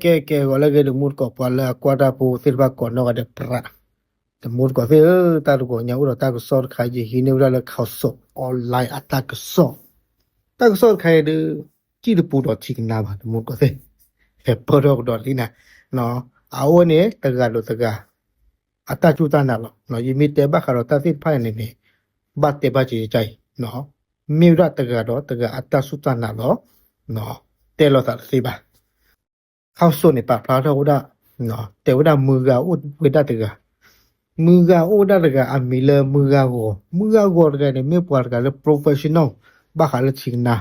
ကဲ ကဲ ဂီၤလၢအဂ့ၤ တမူတကိး ပှၤလၢအကွၢ်တၢ်ဖိသ့ၣ်တဖၣ်ကိးနီၢ်ဂၤဒဲး ပြး တမူတကိးသ့ၣ်ဧၢ, တၢ်တဂီၤညါအိၣ်ဒီးတၢ်ကစီၣ်တခါ ယဟံးန့ၢ်ဝဲဒၣ်လၢ Khaosod Online အတၢ်ကစီၣ်, တၢ်ကစီၣ်တခါအံၤဒုး စံၣ်တပူၤဒီးထံကနါဘၣ် တမူတကိးသ့ၣ်, ဟဲပၢၢ်ထီၣ်ကဒီးလံနၤ, အဝဲန့ၣ် တဂၤဒီးတဂၤ အတၢ်စူၢ်တၢ်နာ်လီၤ. ယမ့ၢ်တဲဘၣ်ဃးဒီးတၢ်သ့ၣ်တဖၣ်န့ၣ်န့ၣ် ဘၣ်တဲဘၣ်က့ၤအံၤ, မ့ၢ်ဝဲဒၣ်တဂၤဒီးတဂၤအတၢ်စူၢ်တၢ်နာ်လီၤ. တဲလိာ်သးတသ့ဘၣ်. Khaosod န့ၣ် ပာ်ဖျါထီၣ်ဝဲဒၣ်, တဲဝဲဒၣ်မုၢ်ဂၤအိၣ်ဝဲဒၣ်တဂၤ, မုၢ်ဂၤအိၣ်ဝဲဒၣ်တဂၤ အမံၤလၢမုၢ်ဂၤဂီၤ, မုၢ်ဂၤဂီၤတဂၤန့ၣ် မ့ၢ်ပှၤတဂၤလၢ professional ဘၣ်ဃးလၢထံကနါ,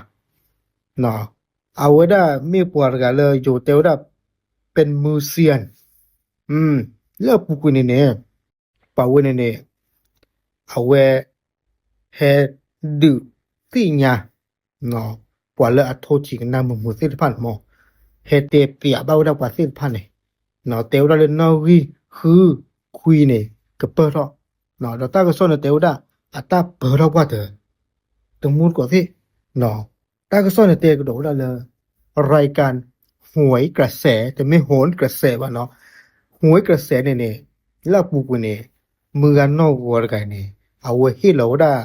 အဝဲဒၣ်မ့ၢ်ပှၤတဂၤလၢယိၤတဲဝဲဒၣ် เป็นมือเซียน လၢအပူၤကွံာ်န့ၣ်န့ၣ် ပှၤဝဲန့ၣ်န့ၣ် အဝဲ ဟဲဒုးသ့ၣ်ညါ ပှၤလၢအထိထံကနါမုာ်မုာ်သ့ၣ်တဖၣ်န့ၣ်မး, ဟဲတဲပျးဘၣ်ဝဲဒၣ်ပှၤသ့ၣ်တဖၣ်န့ၣ်, တဲဝဲဒၣ်လၢနီၣ်ဂံၢ်ဃုခွံန့ၣ် ကပၢၢ်ထီၣ်, ဒီးတၢ်ကစီၣ်န့ၣ်တဲဝဲဒၣ် အတၢ်ပၢၢ်ထီၣ်ပှၢ်တၢၢ်, တမူတကိးသ့ၣ်, တၢ်ကစီၣ်န့ၣ်တဲကဒီးဝဲဒၣ်လၢ รายการโหนกระแส တမ့ၢ် โหนกระแส ဘၣ်နီၤ, โหนกระแส န့ၣ်န့ၣ် လၢအပူၤကွံာ်န့ၣ် မုၢ်ဂၤနီၢ်ဂီၤတဂၤအံၤန့ၣ် အဝဲဟ့ၣ်လီၤဝဲဒၣ်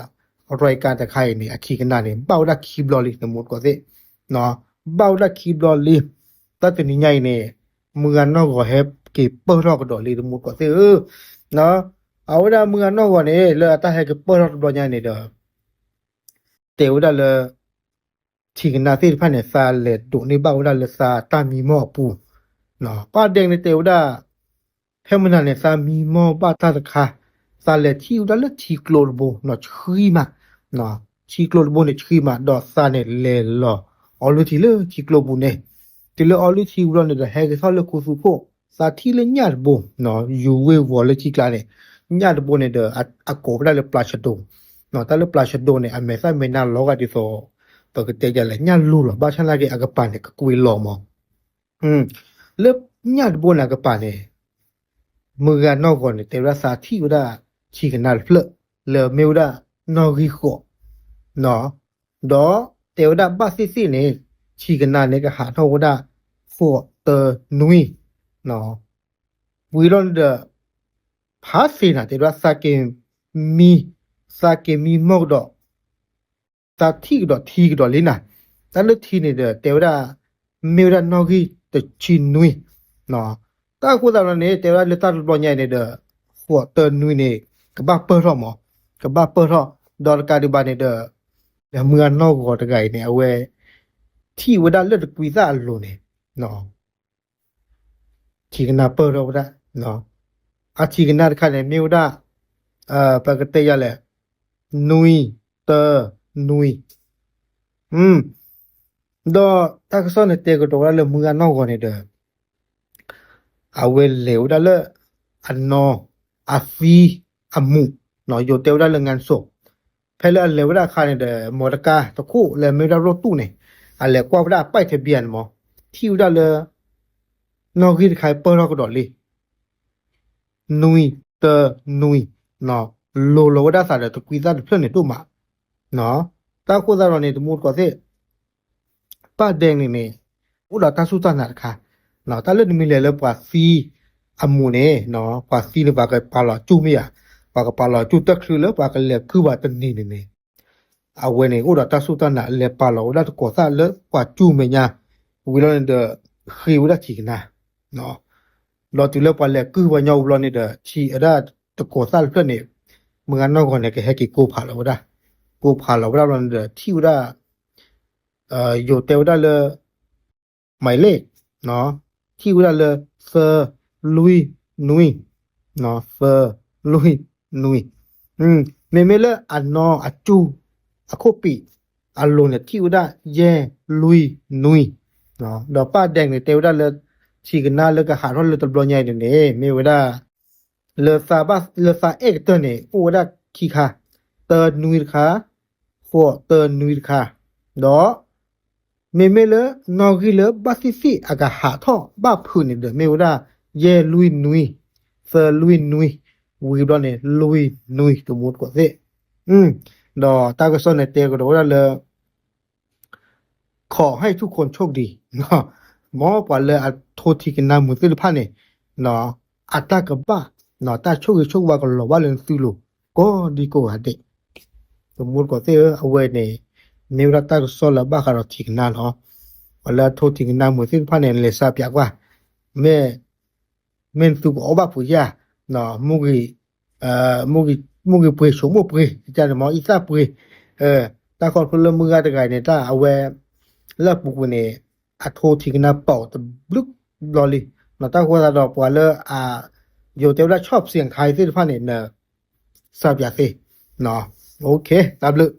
ရၢၢ်ကၢၣ်တခါအံၤန့ၣ် အထံကနါန့ၣ် ဘၣ်ဝဲဒၣ်ခံဘျီလံ တမူတကိးသ့ၣ်, ဘၣ်ဝဲဒၣ်ခံဘျီလံ. တၢ်တနံၤညါအံၤန့ၣ် မုၢ်ဂၤနီၢ်ဂီၤဟဲက့ၤပၢၢ်ထီၣ်ကဒီးလံ တမူတကိးသ့ၣ်ဧၢ, အဝဲဒၣ်မုၢ်ဂၤနီၢ်ဂီၤန့ၣ် လၢအတၢ်ဟဲက့ၤပၢၢ်ထီၣ်တဘျီညါန့ၣ်ဒီး တဲဝဲဒၣ်လၢ ထံကနါသ့ၣ်တဖၣ်န့ၣ် သးလဲၤဒိးန့ၢ်ဘၣ်ဝဲဒၣ်လၢသးတၢ်မံမီၢ်အပူၤ, ပၢ်ဒဲးန့ၣ်တဲဝဲဒၣ် ဖဲမနၤန့ၣ် သးမံမီၢ်ဘၣ်တၢ်တခါ, သးလဲၤထံၣ်ဝဲဒၣ်လၢထံကျိတဘိနီၤ ဆှံမး, ထံကျိတဘိန့ၣ်ဆှံမး ဒီးသးန့ၣ်လဲၤလီၤအီလုၢ်ထံလၢထံကျိပူၤန့ၣ်, တုၤလၢအီလုၢ်ထံဝံၤလီၤန့ၣ်ဒီး ဟဲက့ၤထီၣ်လၢခူသူၣ်ခိၣ်, သးထံၣ်လၢညၣ်တဘိ, ယူၤဝ့ၢ်ဝီၤလၢထံကျါန့ၣ်, ညၣ်တဘိန့ၣ်ဒီး အကိးဝဲဒၣ်လၢပျၢၤဆဒိ, တၢ်လၢပျၢၤဆဒိန့ၣ် အမဲာ်သၣ်မဲာ်နါလီၤဂာ်ဒ်သိး ပကတဲဒ်လဲၣ် ညၣ်လူၤလီၤ ဘၣ်ဆၣ်နာ်က့ အကပၤန့ၣ် ကကွံာ်လီၤမး လၢညၣ်တဘိန့ၣ်အကပၤန့ၣ်, မုၢ်ဂၤနီၢ်ဂီၤန့ၣ် တဲဝဲဒၣ်သးထံၣ်ဝဲဒၣ် ထံကနါတဖျၢၣ် လၢမ့ၢ်ဝဲဒၣ်နီၣ်ဂံၢ်ဃိး, ဒီးတဲဝဲဒၣ်ဘၣ်သ့ၣ်သ့ၣ်န့ၣ် ထံကနါန့ၣ်ကဟးထီၣ်ဝဲဒၣ် ဃိးတၢနွံ, ဝံၤလီၤန့ၣ်ဒီး ဖးသ့နၤ တဲဝဲဒၣ်သးက့ၤမံ, သးက့ၤမံမီၢ်ကဒီး သးထံၣ်ကဒီးထံကဒီးလံနၤ, တၢ်လၢထံန့ၣ်ဒီး တဲဝဲဒၣ် မ့ၢ်ဝဲဒၣ်နီၣ်ဂံၢ်တဆံနွံ, တၢ်အဃိသတးဒီးန့ၣ် တဲဝဲဒၣ်လၢတၢ်တဘျီညါအံၤန့ၣ်ဒီး ဃိးတၢနွံန့ၣ် ကဘၣ်ပၢၢ်ထီၣ်မး, ကဘၣ်ပၢၢ်ထီၣ်, ဒီးတကးဒံးဘၣ်န့ၣ်ဒီး မုၢ်ဂၤနီၢ်ဂီၤတဂၤအံၤန့ၣ် အဝဲ ထံၣ်ဝဲဒၣ်လၢတကွံသၣ်အလိၤန့ၣ် ထံကနါပၢၢ်ထီၣ်ဝဲဒၣ်, အထံကနါတခါန့ၣ် မ့ၢ်ဝဲဒၣ် ပကတဲယၤလဲၣ်, နွံ, တၢ, နွံ, ဒီးတၢ်ကစီၣ်န့ၣ်တဲကဒီးဝဲဒၣ်လၢမုၢ်ဂၤနီၢ်ဂီၤန့ၣ်ဒီး အဝဲလဲၤဝဲဒၣ်လၢ အနီၤ အသံအမူး, ယိၤတဲဝဲဒၣ်လၢ งานศพ, ဖဲလၢအလဲၤဝဲဒၣ်အခါန့ၣ်ဒီး မီတကါတခိၣ်လၢမ့ၢ်ဝဲဒၣ်ရိၣ်တူၣ်န့ၣ် အလဲၤကွၢ်ဝဲဒၣ်အပဲၢ်ထဘံယၤန့ၣ်မး, ထံၣ်ဝဲဒၣ်လၢ နီၣ်ဂံၢ်တခါပၢၢ်ထီၣ်ကဒီးလံ နွံ, တၢ, နွံ, လိၤလီၤဝဲဒၣ်သးဒီးတကွံသၣ်တဖျၢၣ်န့ၣ်ဒိၣ်မး, တၢ်ဃိသတးဒီးန့ၣ် တမူတကိးသ့ၣ် ပၢ်ဒဲးန့ၣ်န့ၣ် အိၣ်ဒီးတၢ်စူၢ်တၢ်နာ်တခါ, တၢ်လၢနမ့ၢ်လဲၤလၢပှၤသံအမူးန့ၣ် ပှၤသံန့ၣ် ပှၤကပာ်လီၤအကူၣ်မ့ၢ်ဧါ, ပှၤကပာ်လီၤအကူၣ်တၢ်ချုးလၢပှၤကလဲၤကုၢ်ဘၣ်တနံၤန့ၣ်န့ၣ် အဝဲန့ၣ် အိၣ်ဒီးတၢ်စူၢ်တၢ်နာ် လဲၤပာ်လီၤဝဲဒၣ်တကိးသၣ်လၢပှၤကူၣ်မဲာ်ညါ, ဝံၤလီၤန့ၣ်ဒီး ဃ့ဝဲဒၣ်ထံကနါ, ဒီးတုၤလၢပှၤလဲၤကုၢ်ပှၤညီဝံၤလီၤန့ၣ်ဒီး ထံဝဲဒၣ်တကိးသၣ်တဖျၢၣ်န့ၣ် မုၢ်ဂၤနီၢ်ဂီၤန့ၣ် ကဟဲက့ၤကိးဖးလီၤဝဲဒၣ်, ကိးဖးလီၤဝဲဒၣ်လီၤန့ၣ်ဒီး ထံၣ်ဝဲဒၣ် ယိၤတဲဝဲဒၣ်လၢ မးလဲၣ်, ထံၣ်ဝဲဒၣ်လၢ သၢ လွံၢ် နွံ, သၢ လွံၢ် နွံ, မ့မ့ၢ်လၢအနီၤအကူၣ် အခိၣ်ပံး အလိၤန့ၣ် ထံၣ်ဝဲဒၣ် ယဲၢ် လွံၢ် နွံ, ဒီးပၢ်ဒဲးန့ၣ် တဲဝဲဒၣ်လၢ ထံကနါလၢကဟးထီၣ်လၢတဘျီညါအံၤန့ၣ်န့ၣ် မ့ၢ်ဝဲဒၣ် လၢသးဘၣ် လၢသးအဲၣ်ကတၢၢ်န့ၣ် အိၣ်ဝဲဒၣ်ခံခါ, တၢနွံတခါ, ဃိးတၢနွံတခါ, ဒီး မ့မ့ၢ်လၢနီၣ်ဂံၢ်လၢဘၣ်သ့ၣ်သ့ၣ်အကဟးထီၣ်ဘၣ်ဖုးန့ၣ်ဒီး မ့ၢ်ဝဲဒၣ် ယဲၢ်လွံၢ်နွံ, သၢလွံၢ်နွံ, ဝံၤဘျီန့ၣ် လွံၢ်နွံ တမူတကိးသ့ၣ်, ဒီးတၢ်ကစီၣ်န့ၣ်တဲကဒီးဝဲဒၣ်လၢ ขอให้ทุกคนโชคดี, ပ မ်ပှၤလၢအထိထံကနါမုာ်သ့ၣ်တဖၣ်န့ၣ် အတၢ်ကဘၣ် တၢ်ဆိၣ်ဂ့ၤဆိၣ်ဝါကလီၤဘၣ်လၢနသုလိၤ ကိးဒံကိးဂၤဒဲး. တမူတကိးသ့ၣ်ဧၢ, အဝဲန့ၣ် မ့ၢ်ဝဲဒၣ်တၢ်ကစီၣ်လၢဘၣ်ဃးဒီးထံကနါလီၤ. ပှၤလၢအထိထံကနါမုာ်သ့ၣ်တဖၣ်န့ၣ် နလဲၤစးပၠးကွၢ်, မ့ၢ် မ့ၢ်နသုကအီၣ်ဘၣ်ပူၤယၢ် မူဂ့ၤ မူဂ့ၤပှ့ၤ ဆိမိၣ်ပှ့ၤ ကန့ၣ်မ့ၢ်အံသၣ်ပှ့ၤ, တၢ်ခီဖျိလၢမုၢ်ဂၤတဂၤန့ၣ် တၢ်အဝဲ လၢအပူၤကွံာ်န့ၣ် အထိထံကနါပာ်အီၤတဘျုးဘျီလံ. တၢ်ဃိသတးဒီးပှၤလၢအ ယိၤတဲဝဲဒၣ်ဆီၣ်ဖျံးခါအံၤသ့ၣ်တဖၣ်န့ၣ် န စးပၠးသ့. တၢ်ဘျုး.